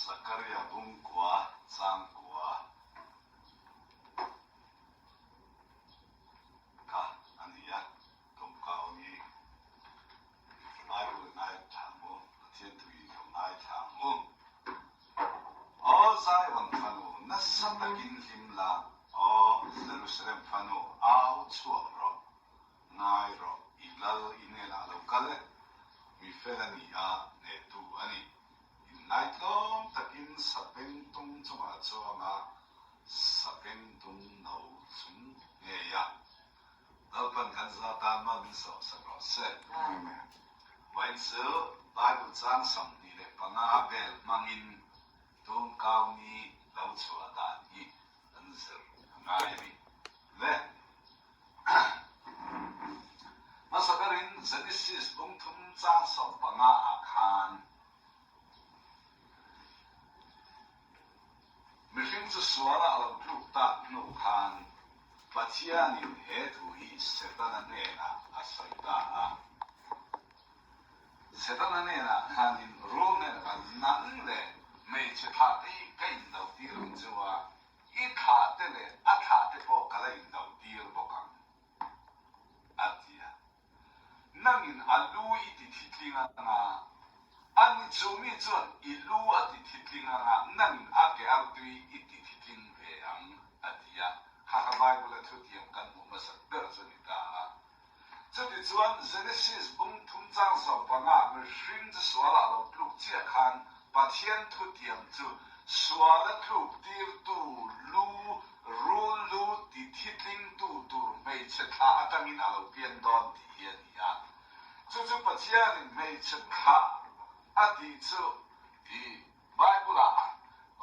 Zakaria bungkua changkua kha a ni a, tumkau ni Bible ngaithla ang u, Pathian thu hi lo ngaithla ang u. Aw Zion fanu, nasa takin hlim la, aw Jerusalem fanu, au chhuak rawh, ngai rawh, i lal i hnenah a lo kal e, mi fel a ni a, hnehtu a ni. Innaitlawm takin sapengtung chungah a chuang a, sapengtung no chung ngei a. Lalpan kan za tan mal min sawmsak rawh se. Vawiin chu Bible chang 25 vel hmangin tumkau ni lo chhuah dan hi kan zir a ngai a ni. Le hmasa berin Genesis bungthum chang 15 ah khan Mihring chu suala a lo tluk tak hnu khan Pathianin he thu hi Setana hnenah a sawi ta a. Setana hnenah khanin rul hnenah khan nang leh hmeichhe thlah te hi ka indo tir ang chu a, i thlah te leh a thlah te pawh ka la indo tir bawk ang, a ti a. Nangin a lu i ti thitling anga, ani chu mi chuan i lu a ti thitling anga, nangin a ke artui i ti thitling ve ang, a ti a. Kha kha Bible-a thutiam kan hmuh hmasak ber chu a ni ta a. Chutichuan, Genesis bung thum chang 15 mihring chu sualah lo tluk chiah khan Pathian thutiam chu suala tluk tirtu lu Rul lu ti thitlingtu tur hmeichhe thlah atangin a lo pian dawn tih hi a ni a. Chu chu Pathianin hmeichhe thlah a tih chu i Bible-ah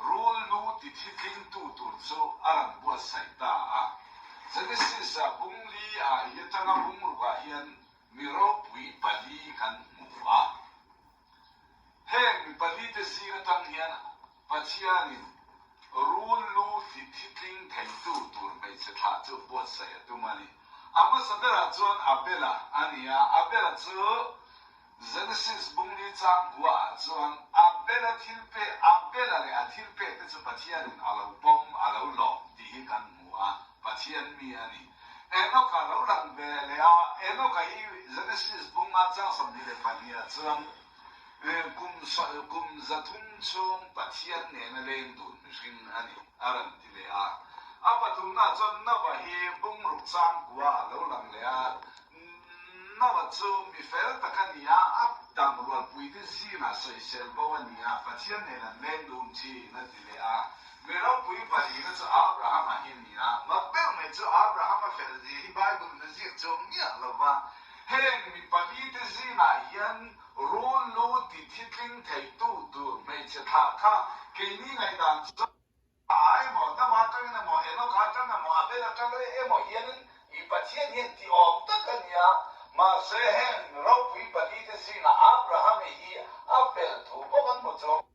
rul lu ti thitlingtu tur chu a rawn buatsaih ta a. Genesis-a bung li ah hi atanga bung rukah hian mi ropui pali kan hmu a. Heng mi palite zing atang hian Pathianin rul lu ti thitling theitu tur hmeichhe thlah chu buatsaih a tum a ni. A hmasa berah chuan Abela a ni a, Abela chu Genesis bungli chang kuaah chuan Abela thil pe Abela leh a thil pekte chu Pathianin a lo pawm, a lo lawm tih hi kan hmu a, Pathian mi a ni. Enoch-a lo lang ve leh a, Enoch-a hi Genesis bunga chang 22 ah chuan kum kum 300 chhung Pathian nena leng dun mihring a ni, a rawn ti leh a. A pathumnaah chuan Noah hi bung ruk chang kua a lo lang leh a, Noah chu mi fel tak a ni a, a dang rualpuite zingah sawisel bo a ni a, Pathian nen an leng dun thin, a ti leh a. Mi ropui pahlihna chu Abrahama hi a ni a, mak deuh mai chu Abrahama fel zia hi Bible in a ziak chuang miah lo va. Heng mi palite zingah hian rul lu ti thitling theitu tur hmeichhe thlah kha keini ngaihdan chuan a emaw, Noah atangin emaw, Enoch atang emaw, Abel atang emaw hianin mi Pathian hian ti awm tak a ni a. Mahse heng mi ropui palite zingah Abrahama hi a fel thu bawk an hmu chuang.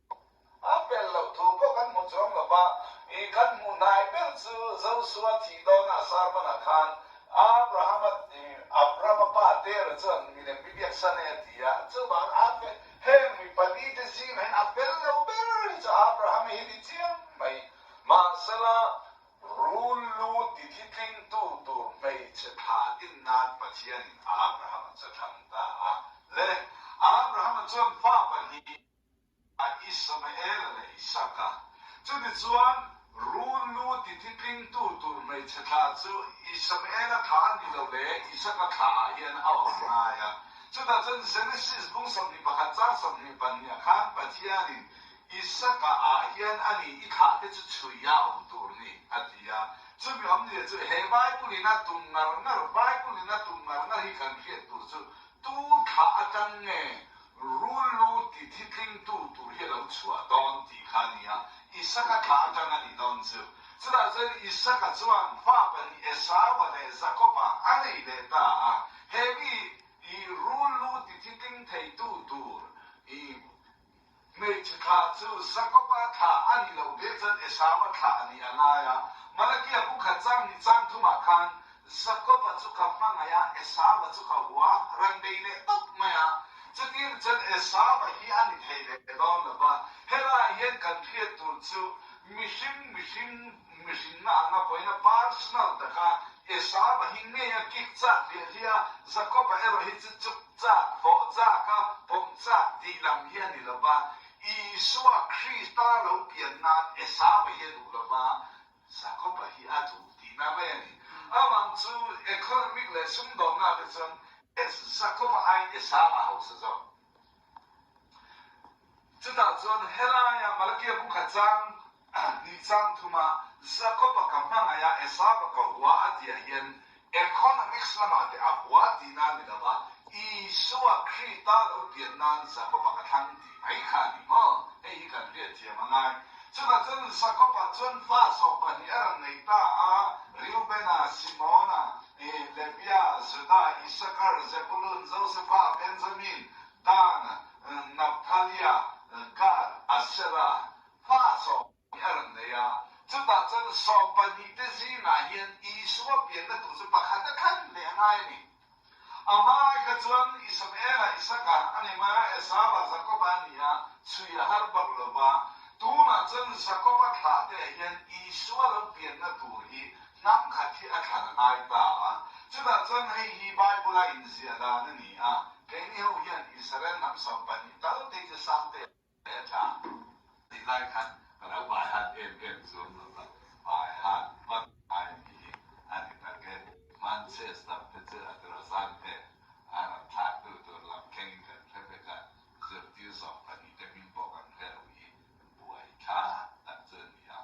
A pel loh thu pawh kan hmu chuang lo va, i kan hmuh hnai ber chu Josua thih dawnah sermon-ah khan Abrahama Abrama pa Terah chuan milem bi biaksan e a ti a, chuvang a fel heng mi palite zingah hian a fel lo ber hi chu Abrahama hi ni chiang mai. Mahsela rul lu ti thitlingtu tur hmeichhe thlah din nan Pathianin Abrahama chu a thlang ta a. Le Abrahama chuan fa pahnih A Ismaela leh Isaka. Chutichuan, rul lu ti thitlingtu tur hmeichhe thla chu Ismaela thla a ni lo leh Isaka thla ah hian a awm ngai a. Chutah chuan Genesis bung 21 chang 22 khan Pathianin Isaka ah hian a ni i thlah te chu chhui a awm tur ni a ti a. Chumi awmzia chu he Bible in a tum ngar ngar, Bible in a tum ngar ngar hi kan hriat tur chu tu thlah atang nge Rul lu ti thitlingtu tur hi a lo chhuah dawn tih kha a ni a, Isaka thla atang a ni dawn chu. Chutah chuan Isaka chuan fa pahnih Esaua leh Jakoba a nei leh ta a, he mi i rul lu ti thitling theitu tur i hmeichhe thla chu Jakoba thla a ni lo ve chuan Esaua thla a nih a ngai a. Malakia bukhat chang ni chang thumah khan Jakoba chu ka hmangaih a, Esau-a chu ka hua, ran bei leh tawp mai a. Chutin chuan Esau-a hi a ni thei leh dawn lo va. Helaiah hian kan hriat tur chu mihring mihring mihrinna anga vawiina personal taka Esau-a hi ngei a kik chak hliah hliah a, Jakob-a erawh hi chu chuk chak, fawh chak a, pawm chak tih lam hi a ni lo va. Isua Krista lo pian nan Esau-a hi a duh lo va, Jakob-a hi a duh tihna mai a ni. Amang chu economic leh sumdawnna te chuan Jakob-a aiin Esau-a hausa zawk. Chutah chuan helaia Malakia bukha chang hnih chang thuma Jakob-a ka hmangaih a, Esau-a ka hua a tihah hian Economics lamah te a hua tihna a ni lo va, Isua Krista lo pian nan Jakob-a ka thlang tih mai kha a ni maw? Hei hi kan hriat thiam a ngai. Chutah chuan Jakob-a chuan fa 12 a rawn nei ta a, Reubena, Simona, Levia, Juda, Isakar, Zebulun, Josefa, Benjamin, Dan, Naphthalia, Gad, Asera, fa sawm. Hi a rawn nei a. Chutah chuan 12 te zingah hian Isua pianna tur chu pakhat a thlen leh a ngai a ni. A hmai kha chuan Ismaela, Isaka a ni mai a, Esau-a, Jakoba a ni a, chhui a har bak lo va. Tunah chuan Jakoba thlah te ah hian Isua lo pianna tur hi hnam khat hi a thlan a ngai ta a. Chutah chuan hei hi Bible-a inziah dan a ni a, keini ho hian Israel hnam 12 tal te chu sang te He tha tih lai khan ka lo bai hat em em chuang lo va, bai hat vat ai ni hi a ni tak e. Manchester te chu a tura zan te a rawn thlak tu tur lam thlengin kan hre vek a, zirtir 12 te hming pawh kan hre lo hi buai tha tak chu a ni a.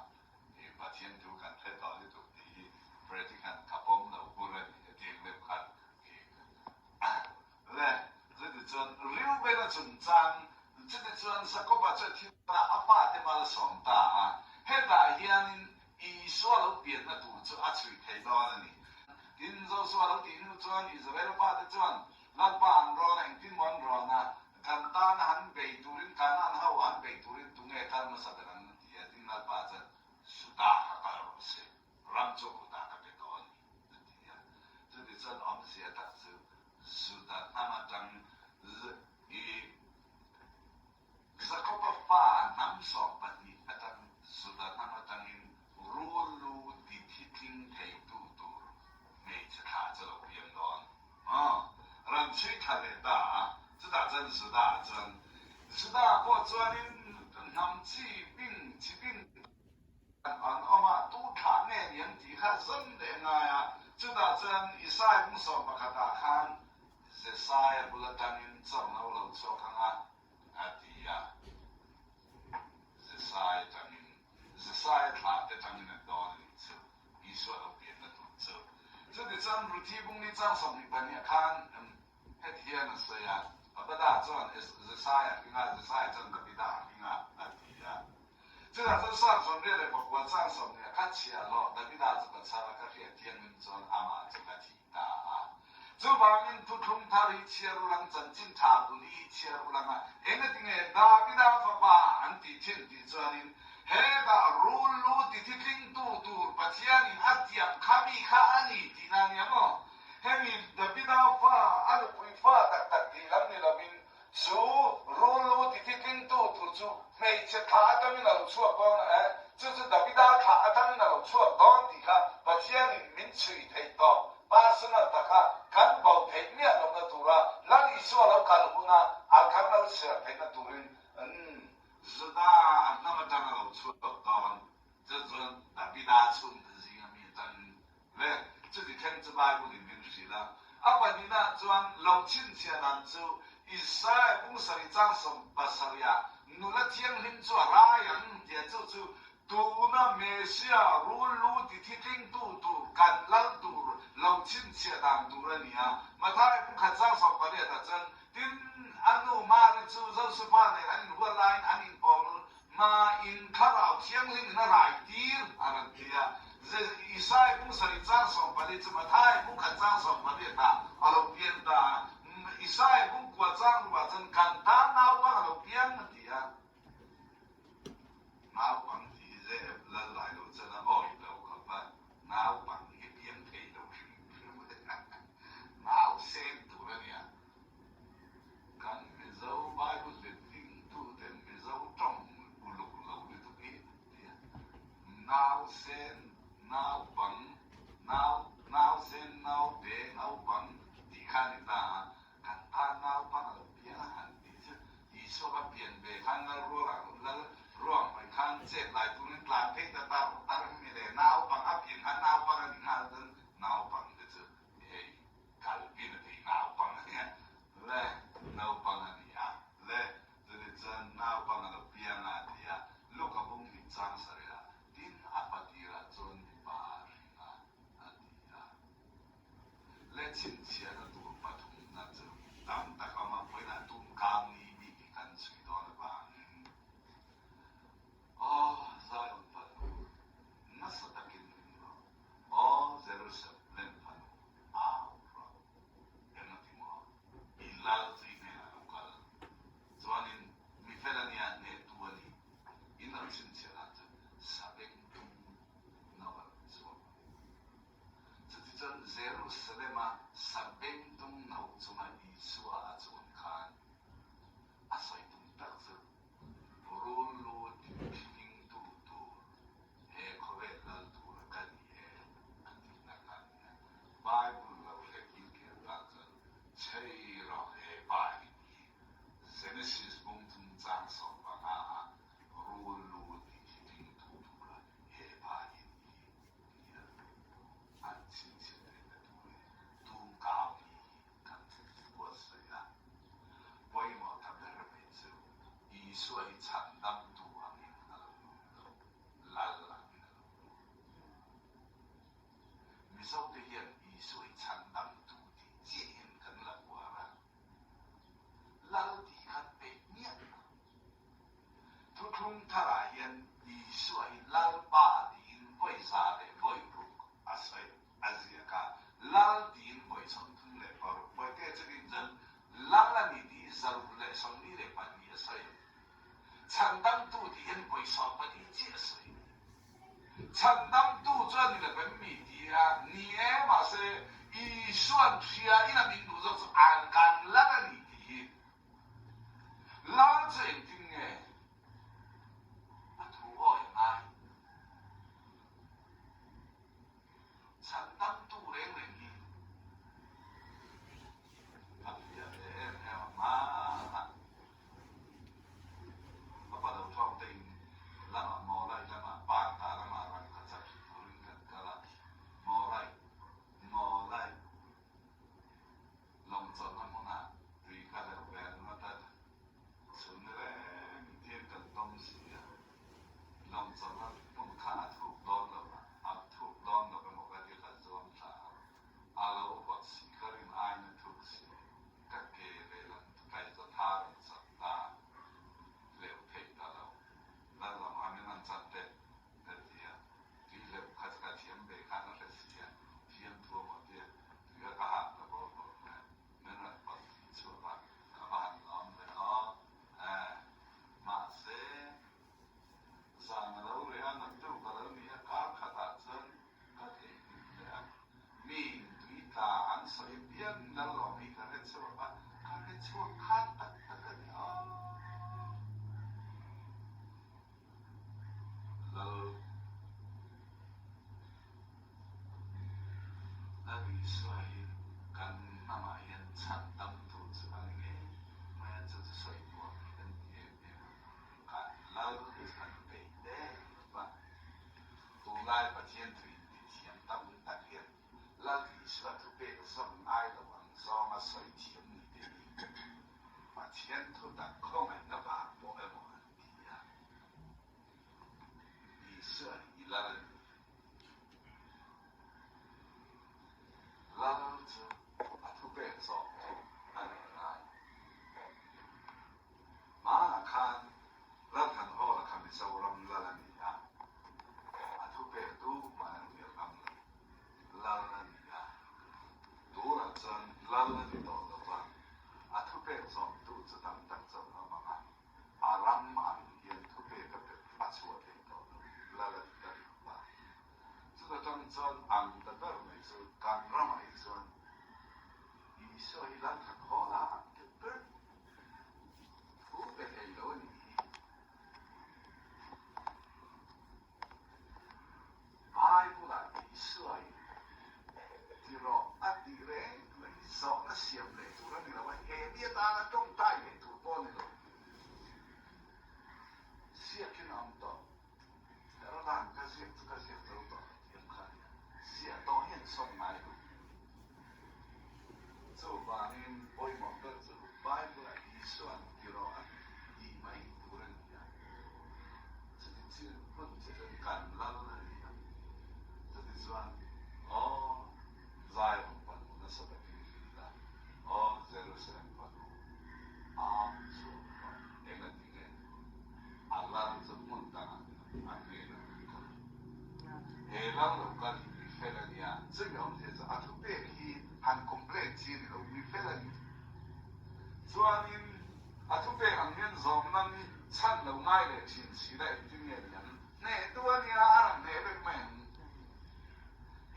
Pathian thu kan hre tawh lutuk tih hi Freddy khan ka pawm lo bur a ni hetiang deuh khan Le, chutichuan Reuben-a chungchang, chutichuan Jakob-a chu a thi ta, a fate malsawm ta a, hetah hianin Isua lo pianna tur chu a chhui thei dawn a ni. Tin, Josua lo tih hnu chuan Israel fate chuan Lalpa an rawn a, engtin maw an rawn a, kan tana han bei turin, Kanaan ho han bei turin tunge kal hmasa ber ang ti a, tin Lalpa chuan Judah kha kal rawh se, ram chu kutah ka pe tawh a ni, a ti a. Chutichuan awmzia tak chu Juda hnam atang i Jakoba fa hnam 12 atang Juda hnam atangin rul lu ti thi tling theitu tur hmeichhe thla chu lo piang dawn. Aw, ran chhui thla leh ta a, chutah chuan Juda chuan Juda pawh chuanin hnam chi bing chi bing An awm a, tu thlah nge ni an tih kha zan leh ngai a. Chutah chuan Isai bung 11 ah khan Jesaia bul atangin chawrno lo chhuak ang a, a ti a. Jesai atangin, Jesaia thlah te atangin an dawn a nih chu, Isua lo pianna tur chu. Chutichuan Ruthi bung ni chang 22 khan heti hian a sawi a, Abada chuan Jesaia hring a, Jesaia chuan Davida a hring a, a ti a. Chutah chuan Psalm 89 chang 20 kha chhiah hlawh Davida chu ka chhar a, ka hriat thiangin chuan amah chu ka thih ta a. Chuvangin thuthlung thar hi chhiar ulang, chanchin tha bul hi chhiar ulang a, engatinge Davida fapa an tih thin tih chuanin hetah rul lu ti thitlingtu tur Pathianin a tiam kha mi kha a ni tihna a nia maw? Hemi Davida fa, a nupui fa tak tak tih lam ni lovin Chu rul lu ti thitlingtu tur chu hmeichhe thlah atangin a lo chhuak dawn a, chu chu Davida thlah atangin a lo chhuak dawn tih kha Pathianin min chhui theih tawh. Personal taka kan bo theih miah lohna tura Lal Isua lo kal huna a kan lo chhiar theihna turin Juda a hnam atang a lo chhuak dawn. Chu chuan Davida chhungte zinga mi atangin Le, chuti thleng chu Bible in min hrilh a. A pahnihna chuan lo chhinchhiah dan chu Israel pung sarih chang 70 ah nula thianghlim chu a rai ang tia chu chu tuna Messiah rul lu ti thitlingtu tur kan lal tur lo chhinchhiah dan tur a ni a. Matthai pung khat chang 18 ah chuan tin a nu Mari chu Josefa nen an inhuat laiin an inpawl Hma in Thlarau Thianghlim in a rai tir a rawn ti a. Isai bung sarih chang 14 chu Matthai bung khat chang 18 ah a lo piang ta a. Isai bung kua chang ruah chuan kan tan naupang a lo piang a ti a. Naupang tih hi JF lal lai lo chuan a awih lo khawp a, naupang hi piang thei lo hrim hrim a. Nau seng tur a nia. Kan. ni ta a, kan tan naupang a lo piang a han tih chu Isua kha pian ve khan lal rual ah lal ruang mai khan chet lai turin tlan phei ta tar tar in mi le naupang a pian khan naupang a ni nghal chuan naupang te chu hei Calvin a tih naupang a nia le naupang a ni a le chutih chuan naupang a lo piang a ti a Luka bung hnih chang sarih ah tin a patirah chuan mipa a hring a a ti a. Le chhinchhiahna tur pathumna chu tam tak a awm a, vawiinah tumkang ni bik hi kan chhui dawn avangin Aw Zion fanu, nasa takin ring rawh, Aw Jerusalem fanu, au rawh. Engati maw? I lal chu i hnenah a lo kal. Chuanin mi fel a nia, hnehtu a ni. In lo chhinchhiah dan chu sabengtung no a lo chhuak a ni. Chutichuan Jerusalem-a sabengtung no chunga Isua a chuan khan a sawi tum tak chu rul lu thingtu tur he khawvel lal tura ka ni e a tihna kha a ni a. Bible lo hlek inkhel tan chuan chei rawh he pa hi ti Genesis bung chungchang 15 ah rul lu tih hi thingtu tura he pa hi ni hi tih a an chhinchhiah theihna turin tumkau ni hi kan buatsaih a. Pawimawh ta ber mai chu Isua hi chhandamtu angin a lo lut lo, lal angin a lo lut. Mizote hian Isua hi chhandamtu tih chiah hian kan la uar a, lal tih khan peih miah lo. Thuthlung tharah hian Isua hi Lalpa tiin vawi za leh vawi ruk a sawi a ziak a, Lal tiin vawi 36 vawi te chutin chuan Lal a ni tih 142 a sawi a. Chhandamtu tih hian vawi 14 chiah a sawi. Chhandamtu chuan ni lovem mi ti a ni e, mahse Isua'n hria in a min duh zawk chu an kan lal a ni tih hi. Lal chu engtin nge a thu awi a ngai? Chhandamtu reng reng hi ka fiah ve em em a hma. Ka pa lo thawk te in lamah Mawlai lamah Panta lamah rangkha chak hri turin kan kal a, Mawlai, Mawlai lawng chawlhna hmunah tui ka hleuh ve ringawt a, chhun reng hian kan tawm si a, lawng chawlhna hmun kha a thuk dawn lo a, a thuk dawn lo emaw ka ti ka zuam thla a, a lo vawt si ka rin aiin a thuk si. Ka ke lehlam kaihza thar an chat ta hleuh theih ta lo. Lal lam ah min an chat teh ka ti a, tui hleuh kha chu ka thiam ve khan a hre si a, thiam thu a maw tia tui kha ka hak ta bawr bawr mai a, min rawn pawt tui chhuak a, ka va han lawm ve aw. Eh, mahse, zan a lo reh a, naktuk ka lo ni a, kar khatah chuan ka theihnghilh leh a, mi tui tla an sawi apiang lal lawm hi ka hre chhuak a, ka hre chhuak khat tak tak a ni aw. Lal Lal Isua hi kan hnamah hian chhan tamtu chu a ni ngei mai a, chu chu sawi nuam hi kan ti em em a, kan lal chu kan peih deuh a. Tunlai Pathian thu inti thiam tam tak hian Lal Isua thupek zawm ngai lo ang zawnga sawi thiam ni te hi Pathian thu tak khawngaihna vang pawh emaw an ti a. Isua hi Lal a ni. Lal chu a thupek zawm thu a nei ngai. Hmanah khan Lalthanhawla kha Mizoram lal a ni a, a thupek tu hman an hnial ngam lo. Lal a ni a, tunah chuan lal a ni tawh lo va, a thupek zawmtu chu tam tak chuan a awm ang a, a ram ang hian thupek a pe a chhuah thei tawh lo, lal a ni ta lo va. leh tur a ni lo a, he mi atana tawngtai leh tur pawh a ni lo. Ziakin a awm tawh. Herodan ka ziak chu ka ziak zo tawh a ti ang kha a nia. Ziah tawh hi an sawm ngai lo. Chuvangin pawimawh ber chu Bible-ah Isua'n ti rawh a tih mai tur a ni a. Chuti chin hun che chuan kan lal a ni a. Chuti chuan, Aw, Zion fanu nasa takin hlim la, Aw, Jerusalem fanu, au chhuak rawh. Engati nge a lal chu hmun dangah ni lo, a hnenah kan kal a. He lal lo kal hi mi fel a nia, chumi awmzia chu a thupek hi han complain chi a ni lo, mi fel a ni. Chuanin a thupek ang hian zawmna ni chhan lo ngai leh thin si la engtin nge ni ang? Hnehtu a nia, a rawn hneh vek mai ang.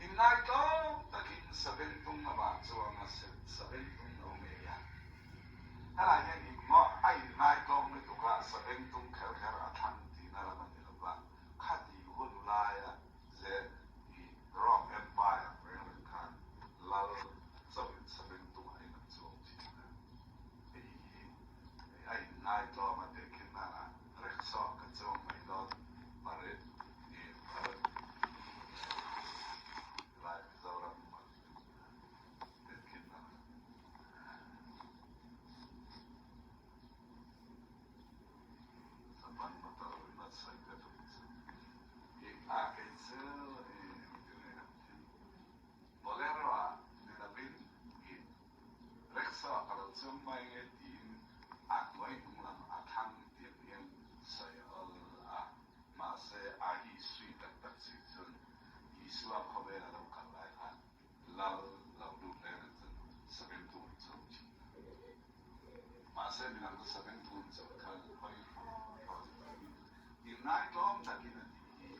Inngaihtlawm takin Sabengtung a vah chuang a, Sabengtung lo ngei a. Helai hian engmaw a inngaihtlawm lutuk a, Sabengtung kher kher a thlang tihna lam a ni lo va, khati hun laia ze i Rome Empire reng reng khan lal chauhin Sabengtung a in an chuang thin a. Hei hi a inngaihtlawm a tehkhin nana rickshaw ka chuang mai dawn parit i parit lai Mizoram tehkhin nana. Sapan motor ringawt sawi ka tum chu i a kei chu i engtin nge kan thin Bolero ah ni lovin i rickshaw ka lo chuang mai nge tiin a hnuai hnung lam a thlang tiang hian sawi a awl a, mahse a hi sui tak tak si chuan Isua khawvel a lo kal lai khan lal lo lut reng reng chuan sabengtung an cho thin a. Mahse midang chu sabengtung an cho khan hawi hawi inngaihtlawm takin a tih hi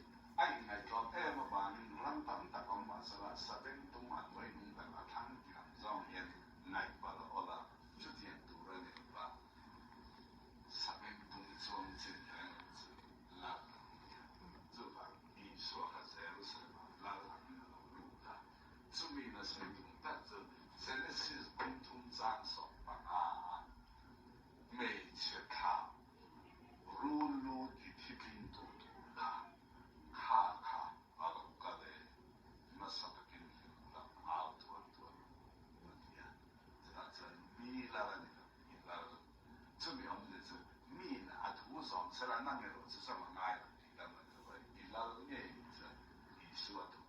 a inngaihtlawm em avangin ram tam tak awm mahsela sabengtung a hnuai hnung ber a thlang tih ang zawng hian ngaihpalh a awl a, chutiang tur a ni lo va, sabengtung chuang chin reng reng chu lal a ni a. Chuvang Isua kha Jerusalem-ah lal angin a lo lut a, chumi na sawi tum tak chu Genesis bung thum chang 15 a hmeichhe thla rul lu ti thitling tu tur kha kha kha a lo kal e, nasa takin hlim lam au thuan thuan a ti a. Chutah chuan mi lal a ni lo, mi lal chumi awmzia chu miin a thu zawm sela nang erawh chu chama ngai lo tih lam a ni lo va, i lal ngei chuan Isua thu.